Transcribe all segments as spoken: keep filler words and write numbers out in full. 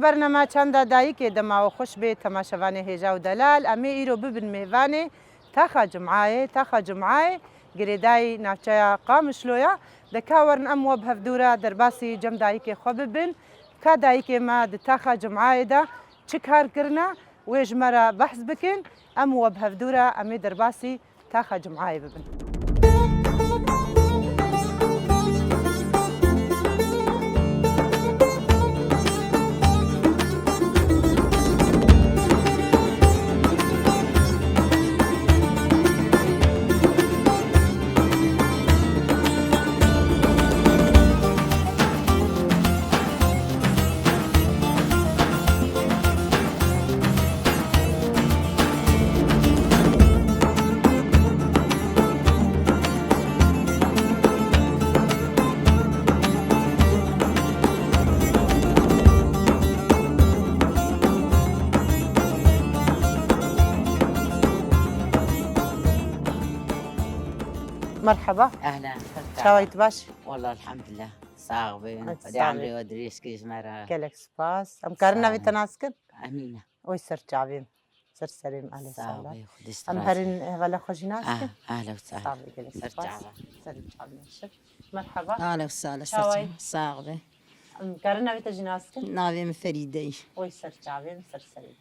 Bernama Çanda Dayikê dema we xweş bê, temaşevanê hêja û delal. Em ê îro bibin mêvanê Taxa Cum'ayê. Taxa Cum'ayê girêdayî navçeya Qamişlo ya. De ka werin em we bi hevdû re derbasî cem dayikê xwe bibin. Ka dayikê me di Taxa Cum'ayê de çi kar kirine, wê ji me re behs bikin. Em we bi hevdû re em ê derbasî Taxa Cum'ayê bibin. Merhaba. Ehlen. Çawa yî, tu baş? Wallah, elhamdülillah. Sax bin. Hadi, Xwedê sax bin. Emrê we dirêj ke ji me re. Gelek spas. Em karin navê te nas kin? Emîne. Oy ser çavê min. Ser serê min, alê sala. Sax bin, Xwedê ji te razî. Em herin hevala xwe jî nas kin? Ah, ehlen we sahlen. Sax bin, gelek spas. Ser çava. Ser çavê min şir. Merhaba. Alê sala, ser çava. Çawa yî? Sax bin. Em karin navê te jî nas kin? Navê min Ferîde ye. Oy ser çavê min, ser serê min.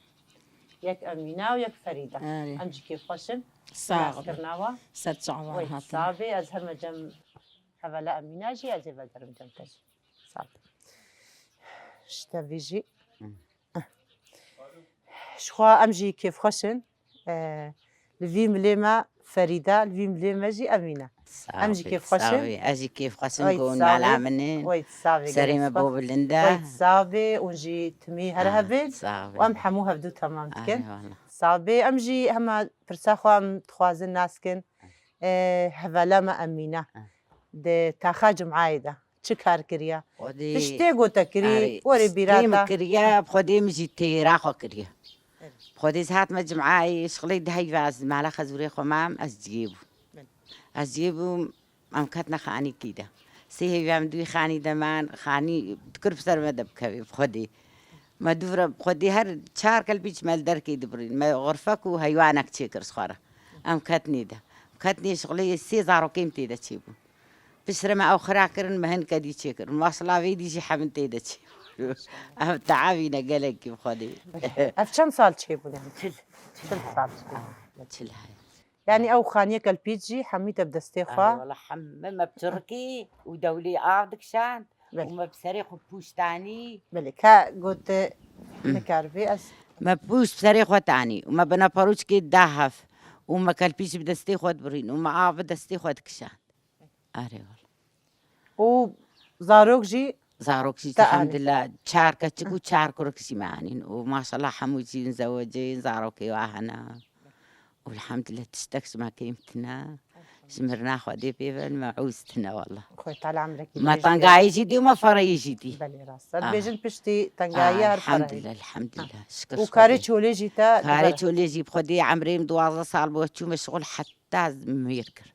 Yek Emîne û yek Ferîde. Erê. Em jî kêfxweş in. Sax bin. Naskirina we. Ser çava hatin. Wê sax bê, ez herme cem hevala Emîne jî, ez ê vegerim cem te jî. Sax bin. Ji te vî jî. Hı. Ji xwe em jî kêfxweş in. E, li vî milê me Ferîde, li vî milê me jî Emîne. Em jî kêfxweş in. Sax bî. Ez jî kêfxweş im ku hûn mala min in. Wey, sax bî, gelek spas. Serê me bo bilind e. Wey, sax bî, hûn jî timî her hebin. Ah, sax bî. Û em hemû hevdû temam dikin. Erê, wallah. Sax bî, em jî hema pirsa xwe em dixwazin nas kin. Eh, hevala me Emîne. Ah. Di taxa Cum'ayê de çi kar kiriye? Xwedê. Tiştê ku te kirî, erê, werê bîra te. Tiştê min kiriye, bi Xwedê min jî têra xwe kiriye. Evet. Bi Xwedê ez hatime Cum'ayê, şixulê di heyva ez mala xezûrê xwe mam, ez ciyê bûm. Evet. Ez ciyê bûm, em ketine xanîkî de. Sê heyva em di wî xanî de man, xanî dikir bi ser me de bikevê, bi Xwedê. Me dû re bi Xwedê her çar kelpîç me li derkê dibirîn. Me xurfek û heywanek çêkir ji xwe re. Em ketinê de. Ketinê şixulê sê zarokê min tê de çêbûn. Piştre me ew xira kirin, me hinke dî çêkirin. Maşallah vê dî jî hemin tê de çêbûn. Ev teavîne gelekî bi Xwedê. Ev çend sal çêbûn yani? Çil. Çil sal çêbûn. Çil hey. Yani ew xaniye kelpîç jî hemî te bi destê xwe? Erê, wela hemî me bi çirikî û dewlê av dikişand. Belê. Û me bi serê xwe pûş danî. Belê, ka got, hmm, nikaribê ez. Me pûş bi serê xwe tanî û me bina parûçkê da hev û me kelpîç bi destê xwe dibirîn û me av bi destê xwe dikişand. Erê wala. Û zarok jî? Zarok jî, te anî? Elhamdulillah, çar keçik û çar kurik jî me anîn û maşallah hemû jî zewecîn, zarokê wa hene. Û elhamdulillah tiştek ji me kêm tine. Ji mirina Xwedê pê ve me ûz tine wala. Xwedê Teala emrekî dirêj bike. Me tengayî jî dî û me fereyî jî dî. Belê rast. Ah. Dibêjin piştî tengayî her fereyî. Ah, elhamdulillah, elhamdulillah. Ah. Şikir Xwedê. Û karê çolê jî te? Karê çolê jî bi Xwedê emrê min duwazdeh sal bû, çûme şixul heta ez mihêr kir.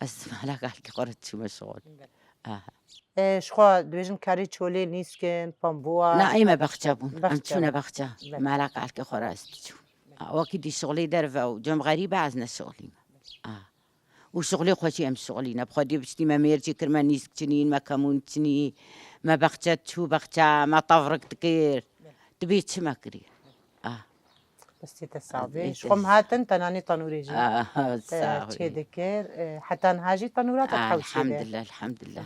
Ez mala kalkî xwe re çûme şixul. Belê. Aha. E, ji xwe dibêjin karê çolê nîskin, pambuwa. Na, ê me bexçe bûn. Em çûne bexçe. Belê. Mala kalkê xwe re ez diçûm. Belê. A, wekî dî şixulê derve û cem xerîbe ez neşixulîme. A. Û şixulê xwe jî em şixulîne. Bi Xwedê piştî me mêr çêkir, me nîsk çinîn, me kemûn çinî, me bexçe diçû bexçe, me tevrik dikir. Belê. Tu bê çi me kirî? A. Destê te sax bê. Ji xwe em hatin, te nanê tenûrê jî, ah, te çê dikir. E, heta niha jî tenûra te dihewşê de? Elhamdulillah, elhamdulillah.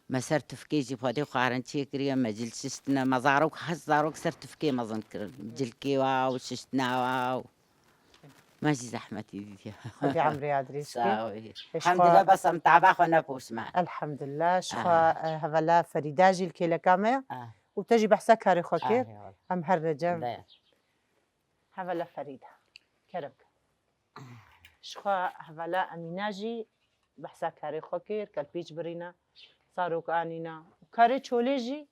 Me ser tifkê jî Xwedê xwarin çêkiriye, me cil şiştine, me zarok, heşt zarok ser tifkê mezin kirin. Cilkê wa û şiştina wa û me jî zehmetî dîtiye. Xwedê emrê ya dirêj bike. Sax bî. Elhamdulillah, bes em taba xwe nepoşime. Elhamdulillah, ji xwe, e, hevala Ferîda jî li kêleka me ye. Ah. Û te jî behsa karê xwe kir. Em her recem. Hevala Ferîde. Kerem ke. Ji xwe hevala Emîne jî behsa karê xwe kir, kelpîç birîne, zarok anîne. Û karê çolê jî,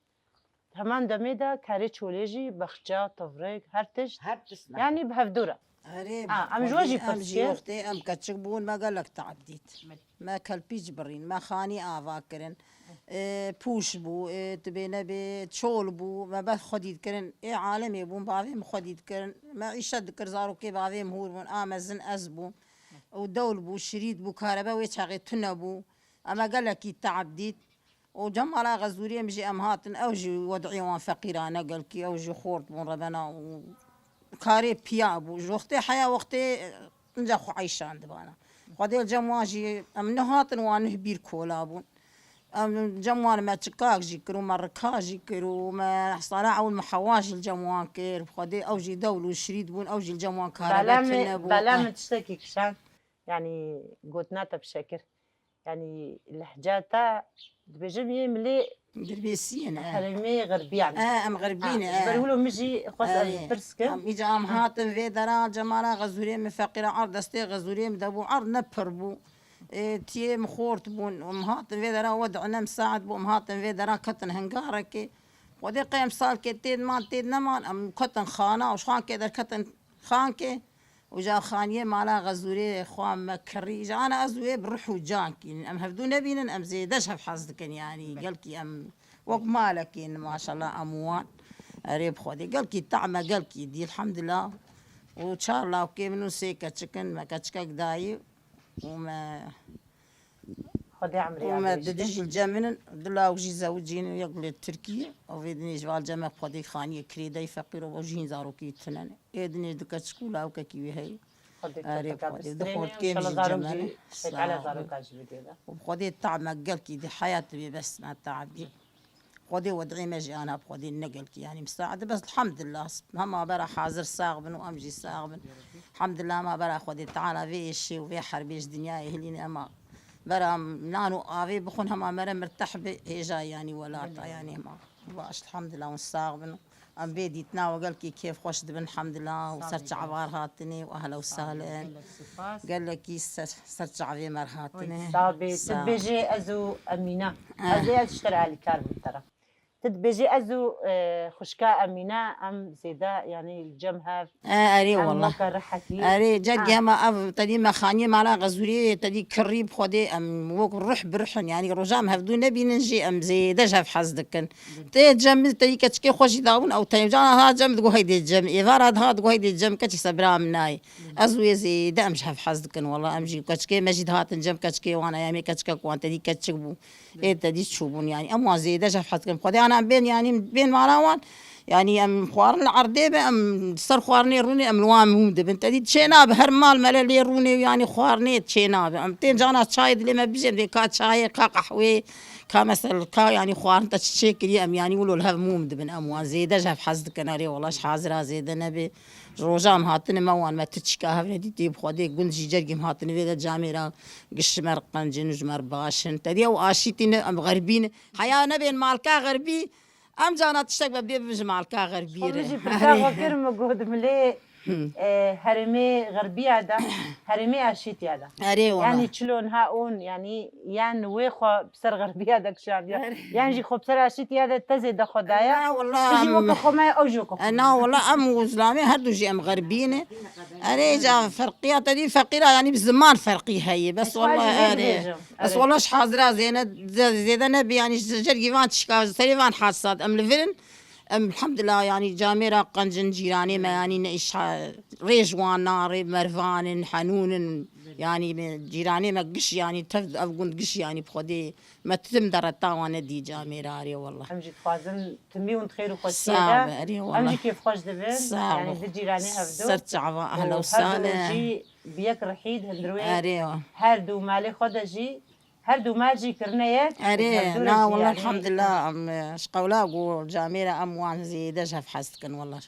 heman demê de karê çolê jî, bexça, tevrik, her tişt. Her tişt ne. Yanî bi hevdû re. Erê, ha, em ji we jî pirsîn. Wextê em keçik bûn, me gelek teab dît. Me kelpîç birîn, me xanî ava kirin. e, pûş bû, e, tu bê nebê çol bû, me ber xwedî dikirin. Ê alemê bûn, bavê min xwedî dikirin. Me îşe dikir, zarokê bavê min hûr bûn, a mezin ez bûm. Û dewl bû, şirît bû, karebe wê çaxê tune bû. Eme gelekî teab dît. Û Cemala Xezûriyê min jî em hatin, ew jî wed'î wan feqîrane gelkî, ew jî xort bûn rebena û karê piya bû. Ji wextê heya wextê, e, inca xwe eyşandibana. Xwedê li cem wan jî em nihatin, wan nih bîr kola bûn. Em cem wan me çikak jî kir û me rika jî kir û me sala ewil me hewa jî li cem wan kir. Xwedê ew jî dewl û şirît bûn, ew jî li cem wan karebe tune bû. Bela min tiştekî kişand. Yanî gotina te bi şekir. Yanî lehca te dibêjim yê milê Dirbêsiyê ne. Herêmê Xerbîyan. E, em Xerbî ne, Ji ber e. Wilo min jî xwest ez E, pirs kim. Em îca em hatin vê dera Cemala Xezûrê min feqîra ard destê Xezûrê min de bû, ard ne pir bû. E, tiyê min xort bûn. Em hatin vê dera we dine em saet bû, em hatin vê dera ketin hingarekê. Xwedê qey em salkê têd man, têd neman, em ketin xana û ji xankê derketin xankê. Uca xaniyê mala Xezûrê xwe me kirî. Ji ana ez wê bi ruh û can kînin. Em hevdû nebînin, em zêde ji hev hez dikin yanî. Gelkî em wek malekî ne, maşallah, em wan. Erê bi Xwedê. Gelkî tahme gelkî dî, elhamdulillah. Û çar lawkê min û sê keçik in, me keçikek dayî û me Xwedê emrê û me adirî di dî jî li cem min in, du lawk jî zewicîn, yek li Tirkiyê, ew vê dinê ji val cem me Xwedê xaniyê kirêdayî feqîr û ew jî hîn zarokî tune ne. Ê dinê du keçik û lawkekî wê heye. Xwedê Erê, koteka Xwedê, bistrêne, du xorkêm înşallah jî zarok cem me jî ne. Xwedê Teala Sağ ol. Zaroka jî bidê de. Û Xwedê tahme gelkî dî heyat bê bes me taeb bî. Xwedê wed'ê me jî ana bi Xwedê ne gelkî, yanî misaade bes, elhamdulillah, hema bera hazir sax bin û em jî sax bin. Elhamdulillah, hema bera Xwedê Teala vê êşê û vê herbê ji dinyayê hilîne, hema bera nan û avê bixwin, hema mere mirteh bi hêja, yanî welata, yanî hema baş, elhamdulillah, hûn sax bin. Em vê dîtina we gelkî kêfxweş dibin, elhamdulillah, û ser çavar hatinê û ehla û sahla. Gelekî ser, ser çavê me re hatine. Sax bê. Tu dibêjê ez û Emîna. Eh. Ez ê ez ji te re alîkar bim te re. Tu dibêjî ez û, e, xwişka Emîne em zêde, yanî li cem hev, E, erê em wela. Weke rihekî. Erê, cergê Ha. hema ev tedî me xaniyê mala Xezûriyê tedî kirî bi Xwedê em wek ruh bi ruh in. Yanî roja em hevdû nebînin jî em zêde ji hev hez dikin. Tê cem min tedî keçikê xwe jî dabûn ew teyê cana ha cem digo heydê cem. Êvara diha digo heydê cem keçî sebra min nayê. Ez wê zêde em ji hev hez dikin wela. Em jî keçikê me jî dihatin cem keçikê wan e. Em ê keçikek wan tedî keçik bû. Ê te dî çûbûn, yanî em wan zêde ji hev hez dikin. Xwedê ana em bên, yanî bên mala wan, yanî em xwarin li erdê be, em ser xwarinê rûnê, em li wan mûm dibin. Te dî çê nabe, her mal mele lê rûnê û yanî xwarinê çê nabe. Em tên cana çayê dilê me bijê, em dê ka çayê, ka qehwê, ka mesela ka yanî xwarin te çi çê kiriye, em yanî wilo li hev mûm dibin. Em wan zêde ji hev hez dikin. Erê wela ji hazira zêde nebe. Ji roja em hatine me wan me tu çîka hev nedîtî, bi Xwedê gund jî cergî em hatine vê de camêra giş ji me re qenc in û ji me re baş in. Te dî ew aşîtî ne, em xerbî ne. Heya nebên malka xerbî, em cana tiştek be bê bibin ji malka xerbî Xwe re. min jî pirsa xwe kir, min got milê, e, herêmê xerbiya de, herêmê aşîtiya de. Erê wela. Yanî çilo niha on, yanî yan wê xwe ser xerbiya de kişandiya. Erê. Yan jî xwe bi ser aşîtiya de te zêde xwe daye. Na, wela Tu jî em weke xwe me, ew jî weke xwe E, me. na, wela em û zilamê her du jî em xerbî ne. Erê, ca ferqiya te dî feqîra, yanî bi ziman ferqî heye. Bes Ez wela xwe jî vê erê. dibêjim. Bes Erê. wela ji hazira zêne, ze-, zêde nebî, yanî ji cergî van tişka, serê van hasat em li vir in. Em elhamdulillah, yanî camêra qenc in, cîranê me, yanî ne îşha rêj wan narê, mervan in, henûn in. Yanî me, cîranê me giş, yanî tev ev gund giş, yanî bi Xwedê me tim dereta wan nedî camêra, erê wela. Em jî dixwazin timî hûn di xêr û xweşiyê Sağ de. be, erê Em wela. jî kêfxweş dibin. Sağ Yanî ol. di cîranê hevdu. Ser çava, Û ehla û her du sahla. jî bi yek rihî di hundirwê Erê wa. her du malê xwe de jî, her du mal jî kirine yek. Erê, Her du re na jî wela yanî elhamdulillah, em, e, ji qewla ku camêra em wan zêde ji hev hez dikin wela.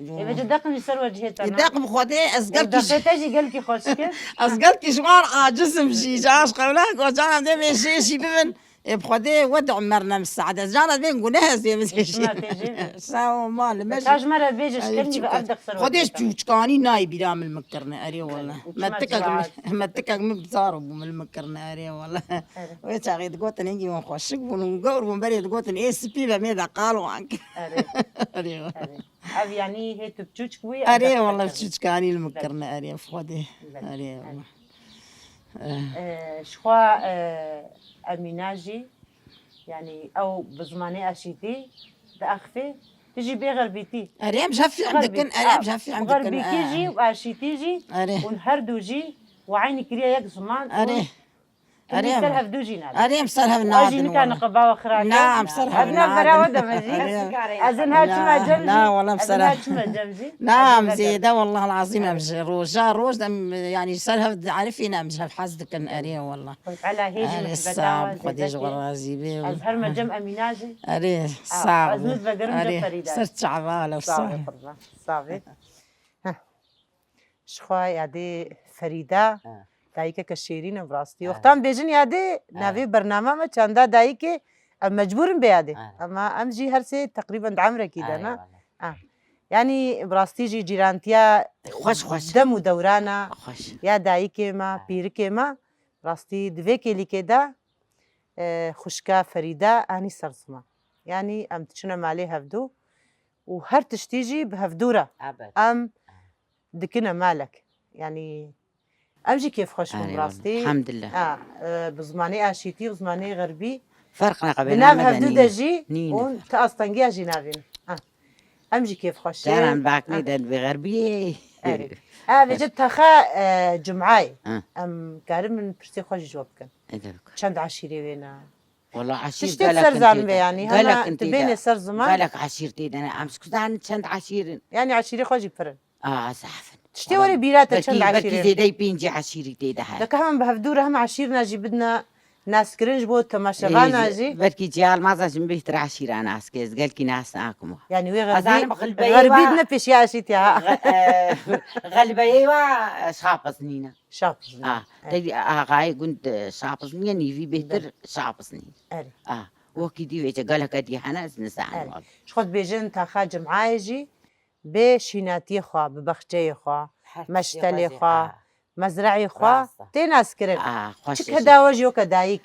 Ê, vêce deqin jî ser we cihê te Ê, na. deq bi Xwedê ez Û gelkî deqê te jî gelkî xweş kir. Ez gelkî ji wan aciz im jî. Ji aş qewla gocan em dê vê jê jî bibin. Ê, bi Xwedê we di Umer ne misaade. Ez cana bên guneh ez ê Ê, şima tê jê. Sağ ol, mal, me Te jî. Ka ji me re bêje, Ay, şikemî ve çikat. ev deq ser we Xwedê cihê te. çûçkanî nayê bîra min minkirine. Erê wela. Û Me çima tikek cevap? min, me tikek min bizar bû min minkirine. Erê wela. Erê. Wê çaxê digotin hingî wan xweşik bûn û gewr bûn berê digotin ê spî ve mê de qal wan kir. Erê. Erê wela. Erê. Ev yanî hê tu biçûçik bûyî, ev Erê, deqe wela kirî. Çûçkanî li min Belê. kirine, erê, Xwedê. Belê. Erê, Erê. wela. Eh. Eh, ji xwe, eh, Emîna jî, Yani ew bi zimanê aşîtî diaxifê, tu jî bê xerbîtî. Erê, em ji hev fîm Xerbî- dikin, erê, em ji hev fîm dikin. Xerbîkî jî û aşîtî jî Erê. Hûn her du jî wayînî kiriye yek ziman û Erê. Erê, ser hevdû jî nadin. Erê, em ser hev nadin. Ew jî nika niqeba we xira kir. Na, em ser hev nadin. Evna bera we de me jî. Erê. Ez in her çima cem jî. Na, wala em ser hev. Ez in her çima cem jî. Na, em zêde, wallah lazim em ji roja roj de em, yani ser hev diarifîn em ji hev hez dikin. Erê, wallah. Ela hê jî mihbeta we zêde ke. Xwedê ji we razî be. Ez her me cem Emîna jî. Erê, sağ ol. Ez min vegerim ce Ferîda. Ser çava, wala sağ ol. Sağ ol. Ji xwe yadê Ferîda, dayikeke şêrîn e bi rastî. Wextan bêjin yadê, navê bernama me çanda dayikê, em mecbûr in bê yadê. Ema em jî her sê teqrîben di emrekî de ne. Yanî bi rastî jî cîrantiya xweş xweş dem û dewrana ya dayikê me, pîrikê me, rastî di vê kêlîkê de e, xwişka Ferîda anî ser ziman. Yanî em diçine malê hevdû û her tiştî jî bi hevdû re em dikine malek. Yanî em jî kêfxweş bûn rastî. Elhamdulillah. Ha, e, bi zimanê aşîtî û zimanê xerbî. Ferq naqe bêne. Di nav hevdû de jî hûn ti astengiya jî navînin. Ha. Em jî kêfxweş in. Caran baknê de bi xerbiyê. Erê. Ha, vêce taxa e, cum'ayê. Ha. Em karin min pirsê xwe jî ji we bikin. Çend eşîrê wê ne? Wala eşîr gelek in tê de. Tiştê ser zanibê yanî. Hema tu bênê ser ziman. Gelek eşîr tê de ne. Em ji ku zanin çend eşîr in. Yanî eşîrê xwe jî pir in. A, zehf in. Tiştê were bîra te çend eşîrê in? Belkî zêdeyî pêncî eşîrî tê de heye. Deke hema bi hevdû re hema eşîrina jî bidine naskirin ji bo temaşevana jî. Belkî ciyalmaza jî min bêhtir eşîra nas ke. Ez gelkî nas nakim. Yanî wê xelbî dine pêşiya eşîtiya ha. Xelbeyê wa şapiz nîne. Şapiz nîne. A, tevî axayê gund, e, şapiz nîne, nîvî bêhtir şapiz nîne. Erê. A, wekî dî vêce geleke dî hene ez nizanim. Ji xwe dibêjin taxa cim'ayê jî bê şînatiyê xwe, bi bexçeyê xwe, meştelê xwe, mezre'yê xwe tê naskirin. Çi keda we jî weke dayik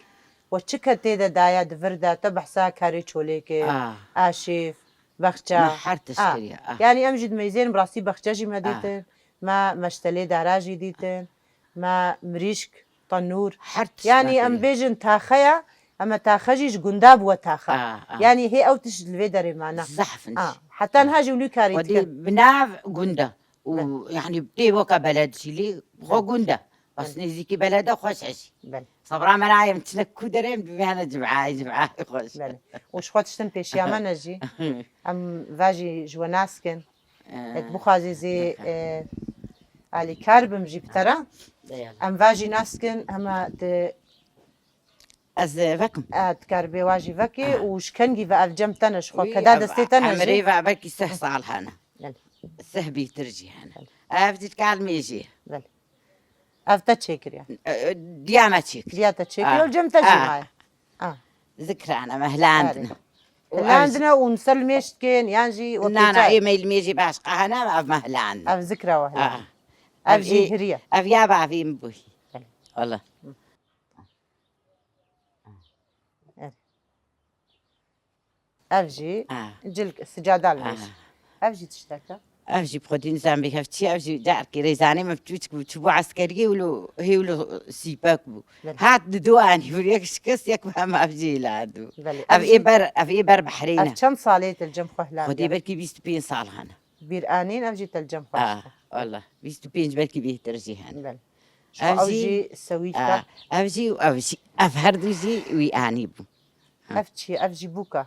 we çi ke tê de daye di vir de te behsa karê çolêkê, aşîf, bexça. Me her tişt kiriye. Yanî em jî dimeyzên bi rastî bexçe jî me dîtin, me meştelê dara jî dîtin, me mirîşk, tenûr. Her tişt me kiriye. Yanî em bêjin taxeya, em e taxe jî ji gunda bû we taxe. Yanî hê ew tişt li vê derê mane. Zehf in. Heta niha jî wî karî dike. Bi nav gunda. Û yanî tê weke beled jî lê xwe gund e. Bes nêzîkî beled e xweş e jî. Sebra me nayê em çine ku derê em dibêne cim'ayê, cim'ayê xweş. Û ji xwe tiştin pêşiya me ne jî. Em va jî ji we nas kin. Ek bixwazî zî, e, alîkar bim jî bi te re. Em va jî nas kin, hema di Ez, e, vekim. E, dikaribê wa jî vekê û ji kengî ve ev cem te ne ji xwe, keda destê te ne jî. Emirê ve belkî sih sal hene. Belê. Sih bîtir jî hene. Belê. Ev jî dikal mêjê. Belê. Ev te çêkiriye. E, e, diya me çêkir. Diya te çêkiriye û cem te jî maye. A. Zikrane me hilandine. Hilandine û ser li mêj dikin yan jî wekî. Na, na, ê me li mêjê başqa hene, ev me hilandine. Ev zikra we hilandine. Ev jî hiriye. Ev ya bavê min bû. Belê. Wala. Ev jî cilk sicada li mêj. Ev jî tiştek e. Ev jî bi xwedî nizam bê hev çi, ev jî carkê rêzanê min çûçik bû, çûbû eskeriyê û lo hê û lo sîpek bû. Hat didu anî bû, yek şikest, yek bi hema ev jî hilandibû. Ev ê ber, ev ê ber behrê ne. Ev çend salê te li cem xwe hilandiye? Xwedî belkî bîst û pênc sal hene. Bîr anîn, ev jî te li cem xwe dişte. Wala, bîst û pênc belkî bêhtir jî hene. Belê. Ev jî sewî dike. Ev jî û ev jî. Ev her du jî wî anî bû. Ev çi ye? Ev jî bûk e.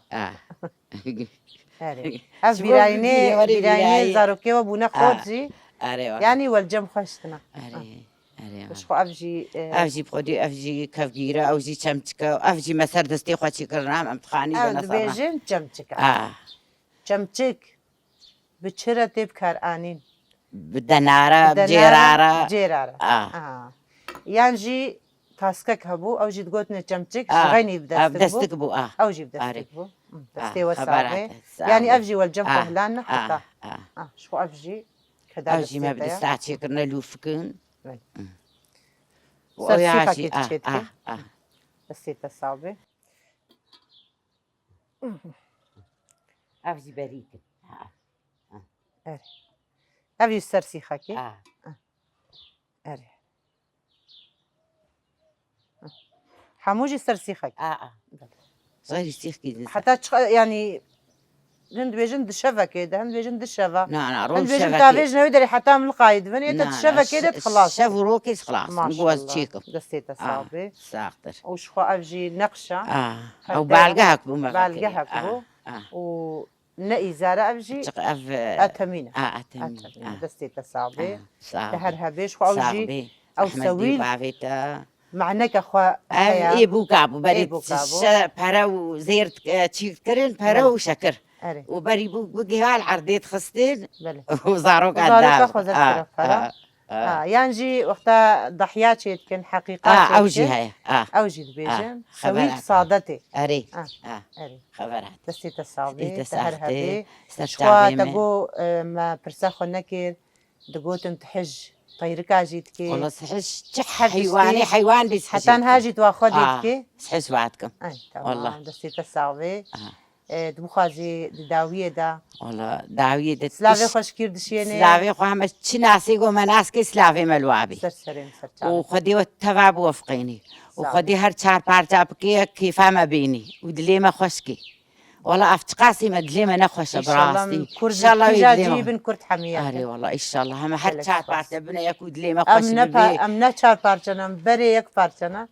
Erê. Ev bîrayînê, bîrayînê zarokê we bûne xort jî. Erê, wala. Yanî we li cem xwe şitine. Erê, erê. Ji xwe ev jî, e, ev jî bi xwedî, ev jî kevgîr e, ew jî çemçik e, ev jî me ser destê xwe çêkirine, em dixanî de ne sara. Ew dibêjin çemçik e. Çemçik. Bi çi re tê bikaranîn? Bi denare, bi cêrare. Cêrare. A. Yan jî taskek hebû, ew jî digotinê çemçik, ji xeynî bi destik bû. Destik bû, a. Ew jî bi destik bû. Destê we saxê. Yanî ev jî we li cem xwe hilandine heta. A, ji xwe ev jî keda destê te ye. Ev jî me bi desta çêkirine lûfikin. Ser sîxekê çêdike. Destê te sax bê. Ev jî berîk in. Erê. Ev jî ser sîxekê. Erê. Hemû jî ser sîxekê. Belê. Xeyrî sîxkî dizan. Heta çi, yanî, hin dibêjin di şevekê de, hin dibêjin di şeva. Na, na, Hin rol dibêjin şevekê. Tavêjin ew derê heta em li qayî dibin, ê te Na, di na, şevekê de şe-, dixilas. Şev û rokê dixilas. Min got Maşallah. Çêkim. Destê te Ah, sax bê. Saxtir. Û ji xwe ev jî neqşa. Ah, Xeter ew belgehek bû me belgehek vekirî. Ah, bû. Ah. Û ne îzar e ev jî Çiq ev, e, etemîn e. A, etemîn. Etemîn. Ah. Destê te sax bê. Ah, sax Te her bê. Hebê ji xwe ew Sax jî bê. Ew Ehmed sewîl bavê te. Maneke xwe Ev heye. Ê bûka bû, berê Ê bûka bû. Şe-, pere û zêr, e, çîk kirin, pere Belê. Û şekir. Erê. Û berî bû, bû giha li erdê dixistin Belê. Û zaroka Û zaroka dav. Xwe zêr Ah, kira pere. Ah, ah. Ha, yan jî wexta dahya çê dikin, heqîqa Ah, çê ew jî dikin. Heye. Ah. Ew jî Ah, dibêjin. Xeber Sewîk hate. Sadetê. Erê. Ah, Ah. Erê. Xeber hate. Destê te sax bê, Destê te te her sax hebê. Bê. Ser Ji xwe te çavê me. Go, e, me pirsa xwe nekir. Digotin tu hij teyrika jî dikê. Wala sihij çi Her heywanê tiştê. Heywan bî sihij Heta niha jî tu wa xwe dê Ah, dikê. Sihij wa dikim. Ay, tamam. Wala. Destê te sax bê. Ah. E, tu bixwazî di dawiyê de. Wala dawiyê de Silavê tiş- xweşkîr dişênê. Silavê xwe heme çi nasê go me nas kê silavê me li wa bî. Ser serê min, ser çavê. Û Xwedê we teva biwefqênî. Û Sağ ol. Xwedê her çar parça bikê kêfa me bînî. Û dilê me xweş kê. Wala ev çiqasî me dilê me nexweş e bi İnşallah rastî. Kurd İnşallah wê cihê dilê me. Cî bin Kurd hemiye. Arê wala inşallah. Heme her Gelek çar spas. Parçe bine yek û dilê me Em xweş ne bibe. Pa-, em ne çar parçe ne, em berê yek parçe ne.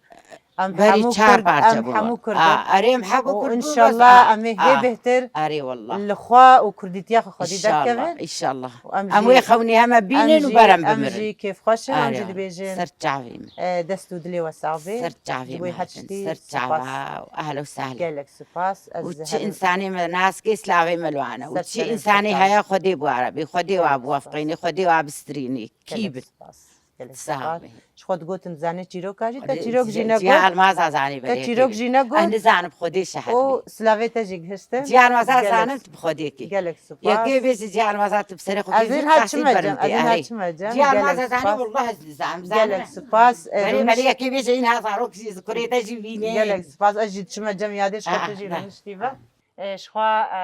Em Berê hemû çar Kurd, parçe em bû. Hemû Kurd. A, erê em hebû Û Kurd bû, inşallah bes, a, em ê hê a. Bêhtir Arê wala. Li xwe û Kurdîtiya xwe xwedî İnşallah, derkevin. İnşallah. Û em Em jî, wê xewnî heme bînin û berem bimirin. Em jî kêfxweş in, em jî dibêjin. Ser çavê min. E, dest û dilê we sax bê. Ser çavê min. Ser çava û ehlo sehlê. Gelek spas. Ez û çi însanê me nas kê slavê me li wan e. Û çi însanê heye Xwedê bi we re bê. Xwedê wa biwefqînê, Xwedê wa bistrînê. Kî bin. Gelek spas. Gelek spas. Ji xwe digotin zanê çîroka jî, te çîrok jî nego. Ciya Elmaza zanê berê. Te çîrok jî nego. Ez nizanim Xwedê şehid bê. Û slavê te jî gihiştin. Ciya Elmaza zanim tu bi Xwedê kê. Gelek spas. Yekê bêjî Ciya Elmaza tu bi serê xwe kê. Ez ê her çi me cem, ez ê her çi me cem. Ciya Elmaza zanê wallah ez nizanim. Gelek spas. Berê belê yekê bêjî îna zarok jî kurê te jî vînê. Gelek spas. Ez jî diçime cem yadê ji xwe tu jî rûniştî ve. E, ji xwe, e,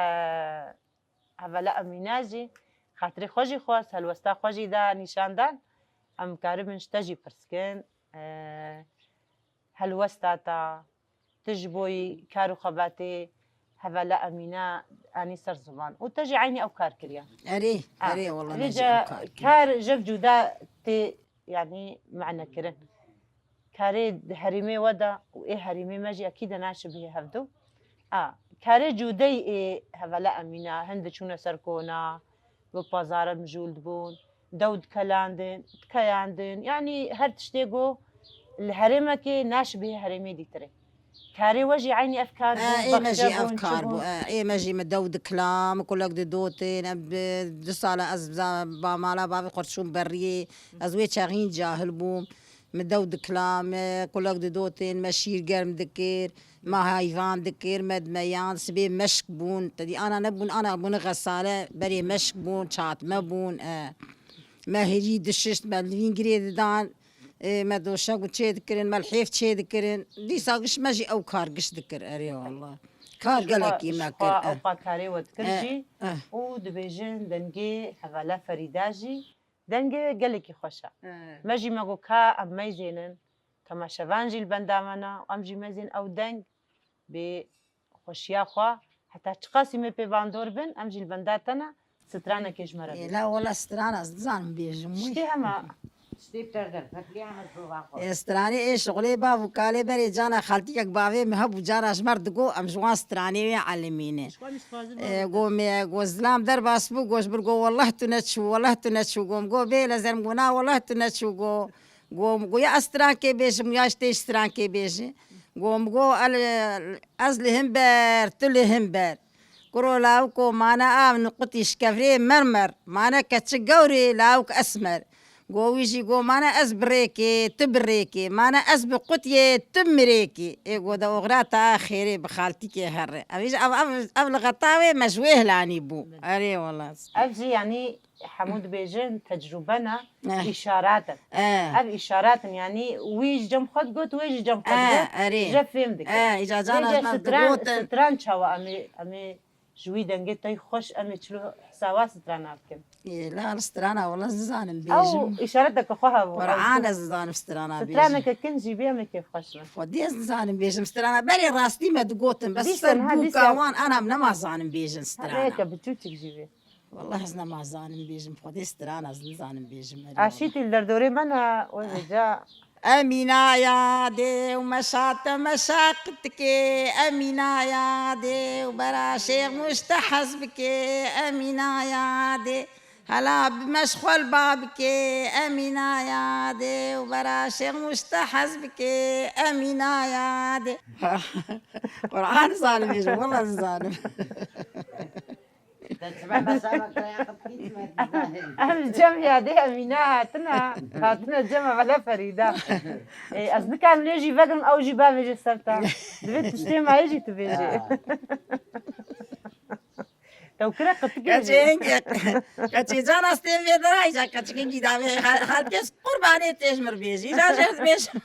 Hevele Emîne jî xatirê xwe jî xwest, helwesta xwe jî da nîşan dan. Em karibin ji te jî pirs kin, e, helwesta te, tu ji bo yî kar û xebatê Hevele Emîne anî ser ziman û te jî eynî ew kar kiriye. Erê, Ha, erê, wala vê me jî ca ew kar kir. Kar jev cuda tê, yanî mane kirin. Karê di herêmê we de û ê herêmê me jî ekî de naşibihê hevdu. A, karê cûdeyî ê Hevele Emîna, hin diçûne ser kona, bi pazare mijûl dibûn, dew dikelandin, dikeyandin. Yanî her tiştê ku li herêmekê naşibihê herêmê dîtirê. Karê we jî eynî ev kar bû, E, ê me jî baxçe ev bûn, çi kar bû. Bûn? E, ê me jî me dew dikila, min kulek didotin, em bi du sala ez bi za-, ba mala bavê xwe çûm beriyê. Ez wê çaxîn cahil bûm. Me dew dikila, me kulek didotin, me şîr germ dikir, me hayvan dikir, me dimeyan, sibê meşk bûn. Tedî ana nebûn, ana bûne xesale, berê meşk bûn, çatme bûn, e. Me hêrî dişişt, me livîn girê didan, e, me doşek û çê dikirin, me lihêf çê dikirin. Dîsa giş me jî ew kar giş dikir, erê wallah. Kar gelekî me kir, e. Ewqa karê we dikir jî û dibêjin dengê Hevele Ferîda jî dengê gelekî xweş e. E. Me jî me got ka em meyzênin, temaşevan jî li benda me ne, em jî meyzên ew deng bê xweşiya xwe, heta çiqasî me pê bandor bin, em jî li benda te ne, stranekê ji me re bê. Ê, la wela stran ez nizanim bêjim wî. Tiştê hema. Tiştê bi te re, pepilê hema ji bo van xwe. Ê, stranê ê şixulê bav û kalê berê cana xaltîkek bavê min hebû, cana ji me re digo, em ji wan stranê wê elimînin. Ji xwe em jî dixwazin Ê, go me, go zilam derbas bû, go ji bir go, "Wellah tu neçû, wellah tu neçû." Gom go bê lezer, go, "Na, wellah tu neçû." Go, go, go ya ez strankê bêjim, ya ji tê ji strankê bêjim. Gom go, "El, ez li him ber, tu li him ber." Kuro lawiko mane av niqutî ji kevrê mermer, mane keçik gewrê lawik esmer. Go wî jî go mane ez bi rêkê, tu bi rêkê, mane ez bi qutiyê, tu mirêkê. Ê go de oxira ta xêrê bi xaltîkê herre. Ev jî ev, ev, ev li xeta wê me ji wê hilanî bû. Erê wala. Ev jî yanî hemû dibêjin tecrûbe ne, Eh. Îşarat in. Eh. Ev îşarat in, yanî wî ji cem xwe digot, wê ji cem xwe Eh, digot, erê. Je fêm dike. Eh, îca cana Vêce ji me stran, digotin. Stran çawa em ê, em ê ji wî dengê tey xweş, em ê çilo hisawa strana bikin? Ê, la li strana wala nizanim bêjim. Ew îşareteke xwe hebû. Quran ez nizanim strana bêjim. Straneke kin jî bê, em ê kêfxweş bin. Xwedê ez nizanim bêjim strana. Berê rastî me digotin, bes ser bûka wan, anam nema zanim bêjin strana. Heke biçûçik jî bê. Wallah ez nema zanim bêjim, Xwedê strana ez nizanim bêjim. Aşîtî li derdorê me ne, wê vêca. Emîna yadê û meşa te meşa qitikê, Emîna yadê û bera şêx mûş te hez bikê, Emîna yadê hela bi meşxwel ba bikê, Emîna yadê û bera şêx mûş te hez bikê, Emîna yadê. Quran zalim bêjim, wallah zalim. Em cem yadê Emîne hatine, hatine cem evela Ferîda. Ê, ez nikarim lê jî vegirim, ew jî bavêje ser te. Divê tiştê me yê jî tu bêjê. Tewkire qitikê jî. Keçê hingê, keçê can ez têm vê derayî, keçikê gîdavê, her, her kes qurbanê têj mir bêjî, îca jê ez bêjim.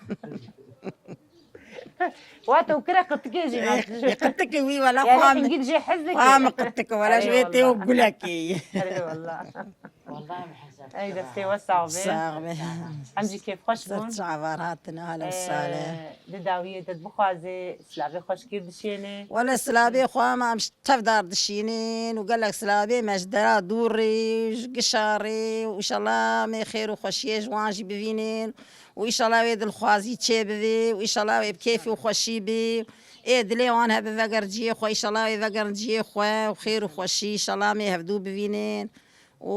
Wa tewkire qitikê jî. Ê, qitikê wî wela. Yani xwe hingî jê hez dike. Xwe min qitik wela, ji vê tê û gulekê. Erê wallah. Wallah em hesap. Ey destê we sax be. Sax be. Em jî kêfxweş bûn. Ser çavar hatine, ahlen û sahlen. Di dawiyê te bixwazê, silavê xweşkî dişênê. Wele silavê xwe em, em ji tevdar dişînin û gelek silavê me ji dera dûrî, ji gişa rê û înşallah em ê xêr û xweşiyê ji wan jî bivînin. û îşallah wê dilxwazî çêbivê û îşallah wê bi kêfî û xweşî bî. Ê dilê wan hebe veger cihê xwe, îşallah wê vegerin cihê xwe û xêr û xweşî, îşallah em ê hevdû bivînin. Û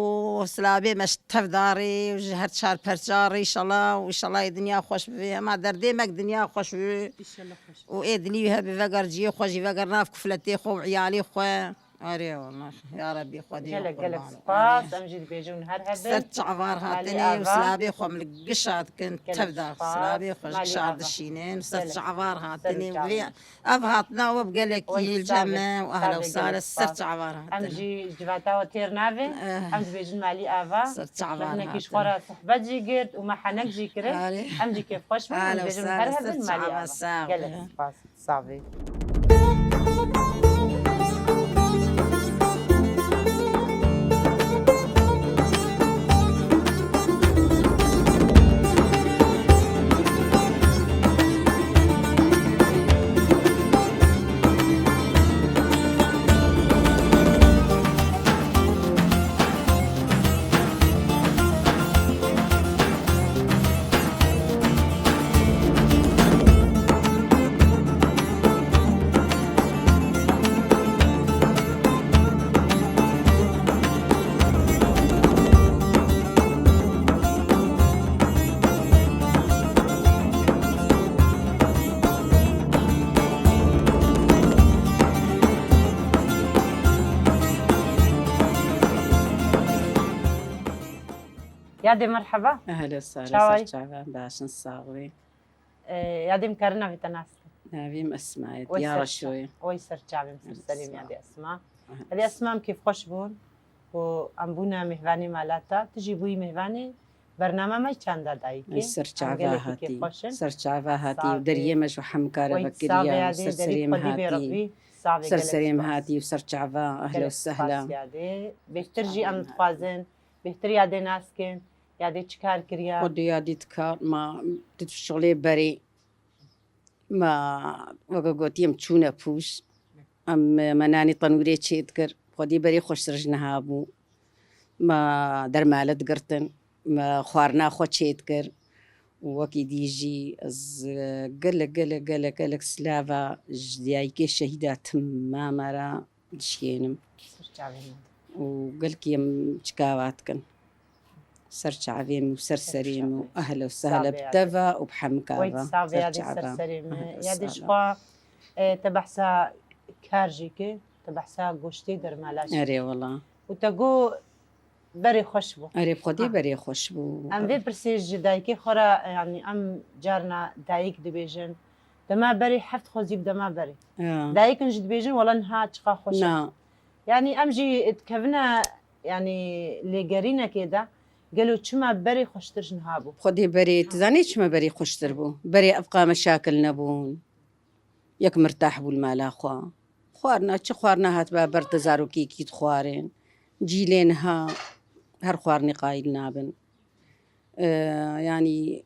silavê me ji tev darê û ji her çar perça re îşallah û îşallah ê dinya xweş bivê. Hema derdê me dinya xweş bivê. Û ê dilî wî hebe veger cihê xwe jî veger nav kufletê xwe û iyalê xwe. Erê wallah, ya Rebbî, Xwedê. Gelek, gelek spas. Em jî dibêjin her hebin. Ser çavar hatinê û silavê xwe min li gişa dikin. Tev da silavê xwe ji gişa dişînin. Ser çavar hatinê û vê ev hatina we bi gelekî li cem me û ehla û sahla ser çavar hatin. Em jî civata we têr navê. Em dibêjin malî ava. Ser çavar hatin. Ji xwe re sohbet jî girt û me henek jî kirin. Em jî kêfxweş bin. Em dibêjin her hebin malî ava. Gelek spas. Sax bî. Yadê merheba. Ehla û sahla, ser çava, baş in, sax bî. Ee, yadê em karin navê te nas bikin? Navê min Esma ye, Diyara Şoyê. Wey ser çavê min, ser serê min, yadê Esma. Yadê Esma, em kêfxweş bûn ku em bûne mêvanê mala te. Tu jî bûyî mêvanê bername me Çanda Dayikê. Ser çava hatî. Ser çava hatî û deriyê me ji hemkare vekiriya, ser serê min hatî. Ser serê min hatî û ser çava, ehla û sehla. Bêhtir jî em dixwazin, bêhtir yadê nas kin. Yadê çi kar kiriya? Xwedê yadê dikar, ma di şixulê berê, ma weke gotî em çûne pûş. Em, me nanê tenûrê çêdikir. Xwedê berê xweştir ji niha bû. Me dermale digirtin. Me xwarina xwe çêdikir. Û wekî dî jî ez gelek, gelek, gelek, gelek silava ji dayikê şehîda tim mame re dişkênim. Ser çavê min. Û gelkî em çikava dikin. Ser çavê min û ser serê min û ehla û sehla bi te ve û bi hemika ve. Ser çava. Ser serê min. Yadê ji xwe, e, te behsa kar jî kir, te behsa goştê dermala jî kir. Erê wela. Û te got, berê xweş bû. Erê, bi Xwedê berê xweş bû. Em vê pirsê ji dayikê xwe re, yanî em carna dayik dibêjin. Dema berê heft xwezî bi dema berê. Ya. Dayikin jî dibêjin, wela niha çiqa xweş e. Na. Yanî em jî dikevine, yanî lêgerînekê de, gelo çima berê xweştir ji niha bû? Xwedê berê, tu zanî çima berê xweştir bû? Berê evqa meşakil nebûn. Yek mirtah bû li mala xwe. Xwarina, çi xwarina hatiba ber te zarokekî dixwarin. Cîlê niha her xwarinê qayîl nabin. E, yanî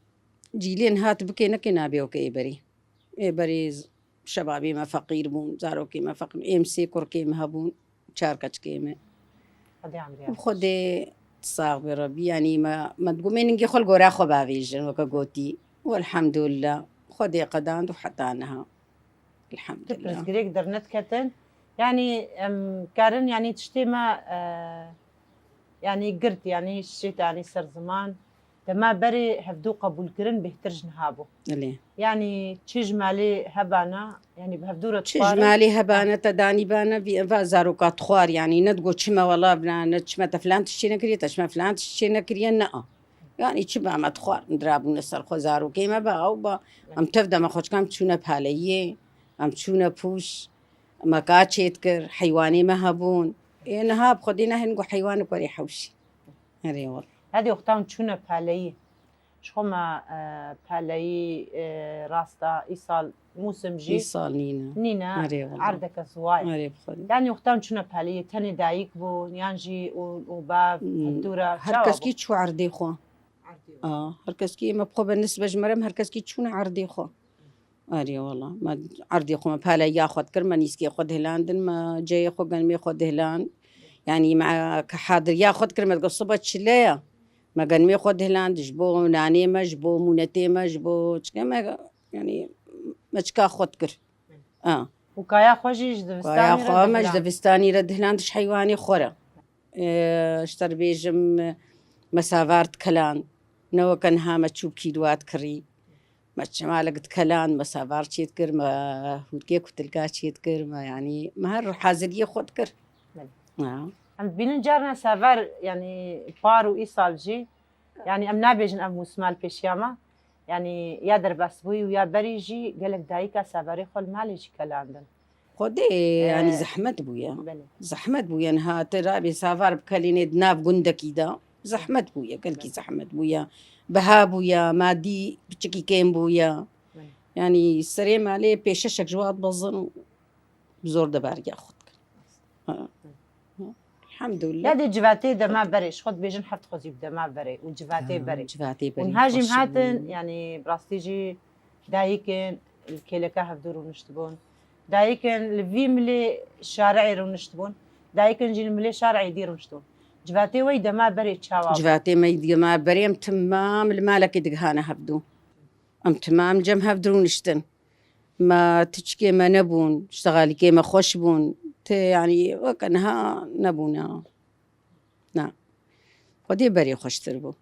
cîlên hat bikê nekê nabe weke ê berê. Ê berê z-, şebabê me feqîr bûn, zarokê me feqîr, êm sê kurkê me hebûn, çar keçikê me. Xwedê emrê Bi Xwedê sax be Rebî, yanî me, me digomê ningê xwe li gora xwe bavêjin, weke gotî. Welhamdulillah, Xwedê qedand û heta niha. Tu Elhamdulillah. Pirsgirêk dernediketin. Yanî em karin, yanî tiştê me, e, yanî girt, yanî şêt, yanî ser ziman. Dema berê hevdû qebûlkirin bêhtir ji niha bû. Elê. Yanî çi ji malê hebana, yanî bi hevdû re Çi ji dixwarin. Malê hebane te danîbane, vî, va zaroka dixwar, yanî ne digo çime wela bina, ne çime te filan tişt çê nekiriye, te çime filan tişt çê nekiriye, ne a. Yanî çi ba me dixwar, dirabûne ser xwe zarokê me ba, ew ba. Em tev de me xweçkan çûne paleyiyê, em çûne pûş, me ka çêdikir, heywanê me hebûn. Ê niha bi Xwedê nehên ku heywanek werê hewşî. Erê wela. Hadi wextan çûne paleyî. Ji xwe me, e, paleyî, e, rasta îsal mûsim jî Îsal nîne. Nîne, Erê wela. Erdeke ziwa ye. Erê bi Xwedê. Yanî wextan çûne paleyî, tenê dayik bûn, yan jî û, û bav, Hmm, hevdû re her çawa keskî bû? Çû erdê xwe. Erdê xwe. A, her keskî me bi xwe be nisbe ji me re, her keskî çûne erdê xwe. Erê wela. Me erdê xwe, me paleya xwe dikir, me nîskê xwe dihilandin, me ceyê xwe, genimê xwe dihiland. Yanî me ke hadiriya xwe dikir, me digot sibe çile ye. Me genimê xwe dihiland, ji bo nanê me, ji bo mûnetê me, ji bo çike me, yanî me çika xwe dikir. A. Û kaya xwe jî ji Kaya divistanî re xwe me ji dihiland. Divistanî re dihiland, ji heywanê xwe re. E, ji te re bêjim, me savar dikeland. Ne weke niha me çû kîlwa dikirî. Me çemalek dikeland, me savar çêdikir, me hûrkê kutilka çêdikir, me, yanî, me her haziriyê xwe dikir. Belê. Ha. Em dibînin carna savar, yanî, par û îsal jî, yanî, em nabêjin ev mûsima li pêşiya me. Yanî, ya derbasbûyî û ya berî jî gelek dayika savarê xwe li malê jî kelandin. Xwedê, Ee, yanî zehmet bûye. Belê. Zehmet bûye, niha te rabê savar bikelînê di nav gundekî de. Zehmet bûye, gelkî Belê. Zehmet bûye. Biha bûye, madî piçikî kêm bûye. Belê. Yanî serê malê pêşeşek ji wan dibezin û bi zor de bariya xwe dikin. Ha. Hı. Elhamdulillah. Ya dê civatê dema berê, ji xwe dibêjin heft xwezî bi dema berê û civatê Ha, berê. Civatê Û berê niha jî xweş hatin, bû. Yanî bi rastî jî dayikin li kêleka hevdû rûniştibûn. Dayikin li vî milê şareê rûniştibûn. Dayikin jî li milê şareê dî rûniştibûn. Civatê we yî dema berê çawa bû? Civatê me yî dema berê em timam li malekê digihane hevdû. Em timam cem hev dirûniştin. Me tiçkê me nebûn, ştexalîkê me xweş bûn. Tê, yanî, weke niha nebûne. Na. Xwedê berê xweştir bû.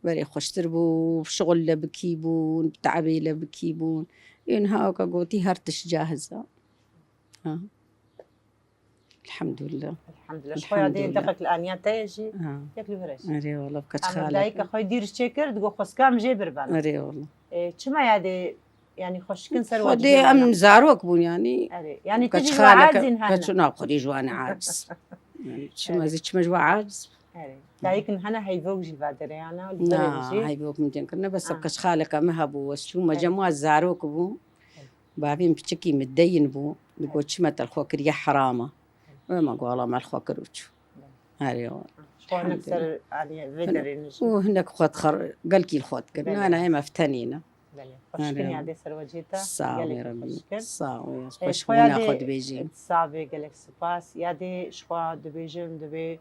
Berê xweştir bû, şixul le bikî bûn, teebê le bikî bûn. Ê niha weke gotî her tişt cahiz e. Ha. Elhamdulillah. Elhamdulillah. Ji xwe ya dê Elhamdulillah. Deqek li aniya te ye jî, Ha. Yek li vir e jî. Erê wala, bi Ama keçxalek. Dayika xwe dîr çê kir, digo xwesika min jê birban. Erê wala. E, çima ya dê, yanî xweşikin ser Xwedê wacibê em wana? Zarok bûn yanî. Erê. Yanî tu jî Keçxalek, ji we acizîn hene. Keç-, na, Xwedê ji wan aciz. Yanî çima Erê. Zî çima ji we aciz. Erê. Dayikin hene heyvok jî va dereyana, li Na, berê jî. Heyvok min cem kirine, bes Ha. Keçxaleka me hebû, wes çû, me Erê. Cem wa zarok bû. Bavê min piçikî min deyin bû, digo çime te li xwe kiriye heram e. Wê me got, wala me li xwe kir û çû. Erê, Ji xwe hinek ser, Elhamdulillah. Anî vê derê nijî. Û hinek xwe dixer-, gelkî li xwe dikir. Belê. Nana ê me fitenî ne. Belê. Xweşkin Erê. Ya dê ser wecihê te. Sağ ol, Gelek Rabbi. Xweşkin. Sağ ol. Ê, Xweş ji xwe ya bûna dê xwe dibêjî. Sabê gelek spas. Ya dê ji xwe dibêjim, dibê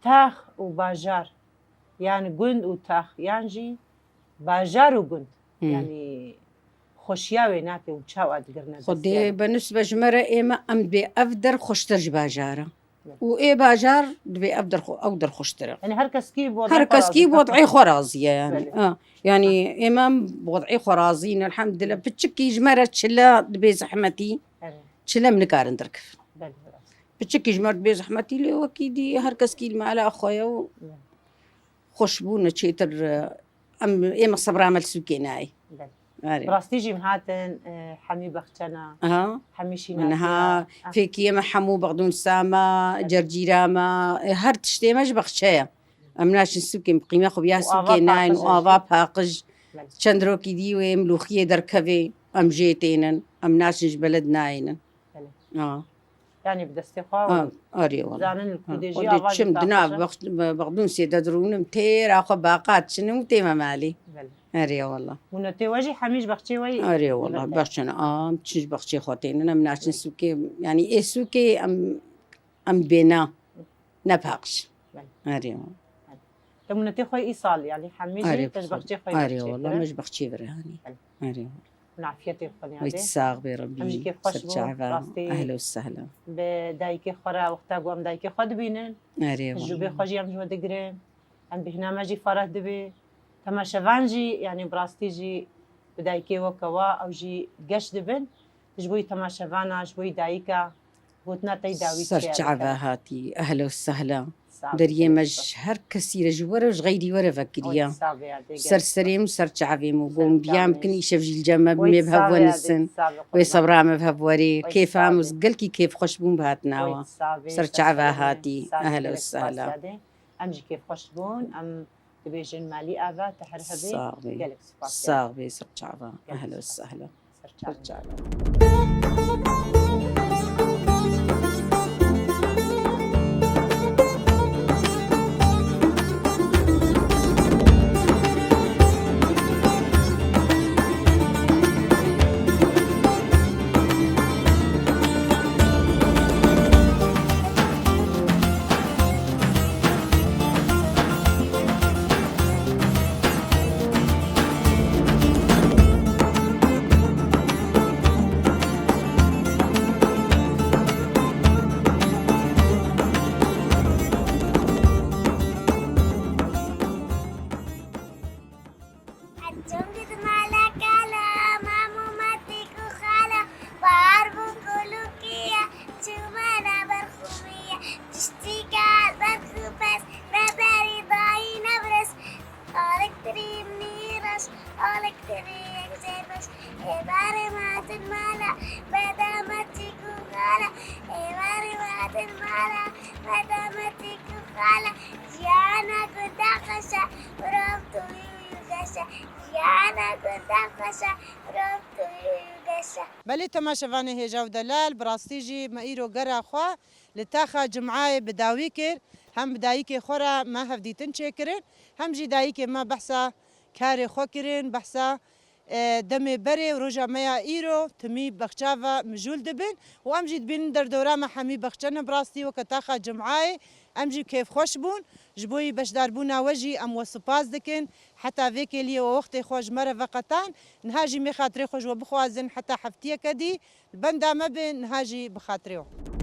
tax û bajar. Yan gund û tax, yan jî bajar û gund. Hmm. Yanî xweşiya wê nake û çawa digirne Xwedê dest, yanî. Be nisbe ji me re ê me em dibê ev der xweştir ji bajara. Evet. Û ê bajar dibê ev der xwe-, ew der xweştir e. Yanî her keskî bi Her keskî bi wed'ê xwe razî ye, yanî. Belê. Ha. Yanî Ha. Ê me em bi wed'ê xwe razî ne, elhamdulillah. Piçikî ji me re çile dibê zehmetî. Evet. Çile em nikarin derkevin. Belê, rast. Piçikî ji me re dibê zehmetî lê wekî dî her keskî li mala xwe ye û Evet. Xweş bûne çêtir, e, em, ê me sebra me li sûkê nayê. Belê. Erê. Bi rastî jî em hatin, e, hemî bexçena, Aha. Hemî şînatî Niha ya. Ah. Fêkiyê me hemû bexdûnsa me, Evet. Cercîra me, e, her tiştê me ji bexçe ye. Em naşin sûkê, em qîme xwe biya Û sûkê ava nayên û paqij ava jî. Paqij. Belê. Çend rokî dî wê em lûxiyê derkevê, em jê tênin, em naşin ji beled nayênin. Belê. Ha. Yanî bi destê xwe. Ha, erê wala. Zanin li Kurdê jî ava jî çim dina bexdûnsê de dirûnim, têra xwe baqa diçinim û tême malê. Belê. Erê wala. Hûn tê we jî hemî ji bexçê we yî? Erê wala, bexçin am, çi ji bexçê xwe tênin, em naçin sûkê, yanî ê sûkê em, em bêna, ne paqij. Belê. Erê wala. Te mûnetê xwe îsal, yanî hemî jî te ji bexçê xwe yî. Erê wala, me ji bexçê vir e, hanî. Belê. Erê wala. Nafiyetê xwe niyadê. Wê sax bê Rebî. Em jî kêfxweş bûn, rastî. Ehla û sehla. Bi dayikê xwe re wexta ku em dayikê xwe dibînin. Erê wala. Tecrûbê xwe jî em ji we digirin. Em bêhna me jî fereh dibe. Temaşevan jî, yanî bi rastî jî bi dayikê weke we ew jî geş dibin. Ji bo yî temaşevana, ji bo yî dayika, gotina te yî dawî çi ye? Ser çava hatî, ehla û sehla. Deriyê me ji her kesî re, ji we re û ji xeyrî we re vekiriya. Ser serê min û ser çavê min û got biyam bikin, îşev jî li cem me bimê bi hev we nisin. Wê sebra me bi hev werê. Kêfa min gelkî kêfxweş bûn bi hatina we. Ser çava hatî, ehla û sehla. Em jî kêfxweş bûn, em dibêjin malî ava, te her hebê. Sax bê. Gelek spas. Sax bê, ser çava. Ehla û sehla. Ser çava. Çûm gid mala kala, mam û matik û xala, bahar bû kulûkiya, çûmana berxûmiya, tiştî kal berxûpes, ne berî dayî ne birêz. Alek tirî min î reş, alek tirî yek jê beş. Êvarê me hatin mala, me da me tîk û xala. Êvarê me hatin mala, me da me tîk û xala. Jiyana gunda xweş e, mirov tu yû yû geş e. Jiyana gunda xweş e, mirov tu yû yû geş e. Belê temaşevanê hêja û delal, bi rastî jî me îro gera xwe li taxa Cum'ayê bi dawî kir. Hem bi dayikê xwe re me hevdîtin çêkirin, hem jî dayikê me behsa karê xwe kirin, behsa, e, demê berê û roja me ya îro timî bexça ve mijûl dibin û em jî dibînin derdora me hemî bexçe ne, bi rastî weke taxa Cum'ayê em jî kêfxweş bûn. Ji bo yî beşdarbûna we jî em we spas dikin. Heta vê kêliyê we wextê xwe ji me re veqetan. Niha jî mê xatirê xwe ji we bixwazin heta heftiyeke dî. Li benda me bin, niha jî bi xatirê we.